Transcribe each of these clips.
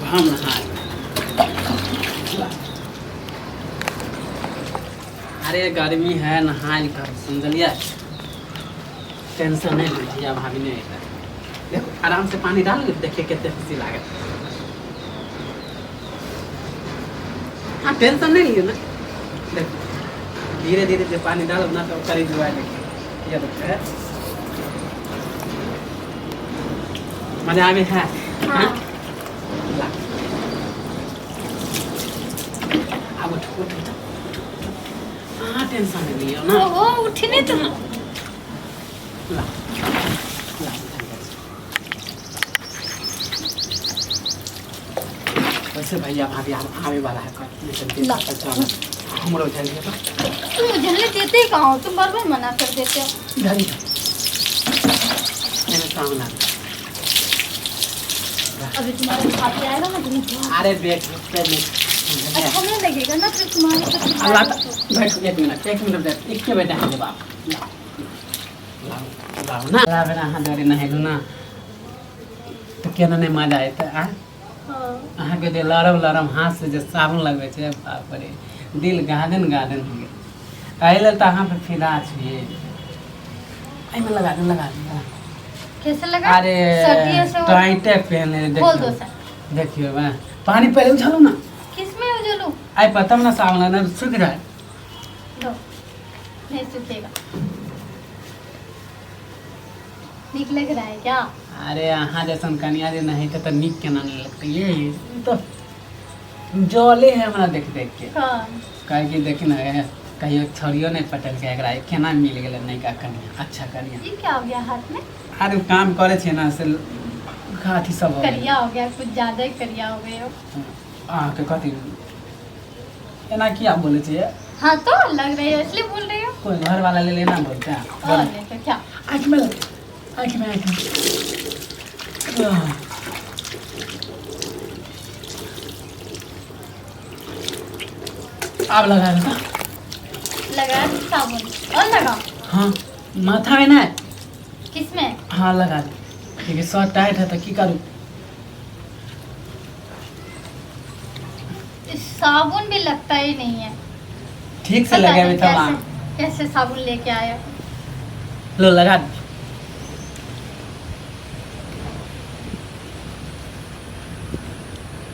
हम नहाय। अरे गर्मी है, नहाय कर, समझलिए? टेंशन नहीं ली, भैया भाभी नहीं है। देखो, आराम से पानी डाल, देखिए कितने खुशी लागत। हाँ, टेंशन नहीं लियो ना। देखो, धीरे धीरे जो पानी डालो ना तो करी जुआ। देखिए, ये देखो है, मजा आवे है? हाँ? ला। आब उठ उठ उठ उठ। हाँ, टेंशन नहीं लियो ना। ओहो, उठने तो ला ला, वैसे भैया भाभी आवे वाला है कल। ला। हमरो जाइए तो। तुम उझलने देते ही कहाँ हो? तुम बार बार मना कर देते हो। इधर इधर, मैंने सामना। अभी तुम्हारा भाभी आएगा ना, तुम्हें बहुत अरे बैठ पे नहीं। अच्छा नहीं लगेगा ना फिर तुम्हारे तो। अल्लाह, बैठ, एक मिनट, एक मिनट बैठ, एक के बैठा है बाप। लाओ लाओ ना, लाओ ना। अहाँ डरे नहेलू ना तऽ केना नहि मजा एतै आ? हाँ। अहाँके जे लरम लरम हाथ से जे साबुन लगबै छै, बाप रे, दिल गार्डन गार्डन हो गेल। एहि लेल तऽ अहाँ पर फिदा छियै। एहिमे लगा दू, लगा दू, लगा दू। कैसे लगा? अरे सर्दी ऐसे हो। टाइटे पहने। खोल दो देखियौ सर। देखियौ बा, पानी पहले उछालू ना। किसमें उजलू? आइ पर तब ना साबुन लगा, सूख जाए। दो, नहीं सूखेगा। निक लग रहा है क्या? अरे, अहाँ जैसन कनिया जे नहीं तऽ नीक केना नहि लगतै? ये तऽ जले है हमरा देख देख के। हाँ। काहे कि देखी ना, कहियो छड़ियो नहि पटलकै एकरा, केना मिल गेलै नयका कनिया, अच्छा कनिया। ये क्या हो गया हाथ में? अरे, काम करै छियै ने, से अथी सब हो गेलै। करिया हो गया, कुछ ज्यादा ही करिया हो गए हो। अहाँके कथी, एना किया बोलै छियै? हाँ तो लग रही है, इसलिए बोल रही हो। कोई घर वाला ले लेना बोलते हैं। और नहीं तो क्या। आँख में लग, आँख में, आँख में। आह। आब लगा दो। लगा साबुन और लगा। हाँ, माथा में ना। किसमें? हाँ, लगा दे, क्योंकि शर्ट टाइट है तो की करूँ? साबुन भी लगता ही नहीं है। ठीक से पता लगे नहीं तो वहाँ। कैसे कैसे साबुन लेके आया। लो, लगा दे।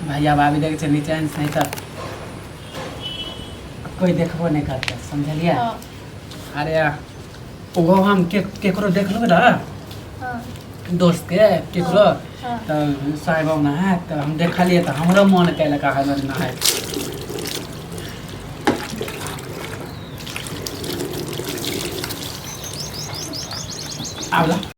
भैया भाभी देख छै नीचे से, नहीं तऽ कोई देखबो नहीं करते, समझलियै? हाँ। अरे, ओहो हम के केकरो देखलहुँ ने, दोस्त के केकरो, तऽ साहेब नहाय तऽ हम देखलियै तऽ हमरो मन कयलक अहाँ लग नहाय। आब ला।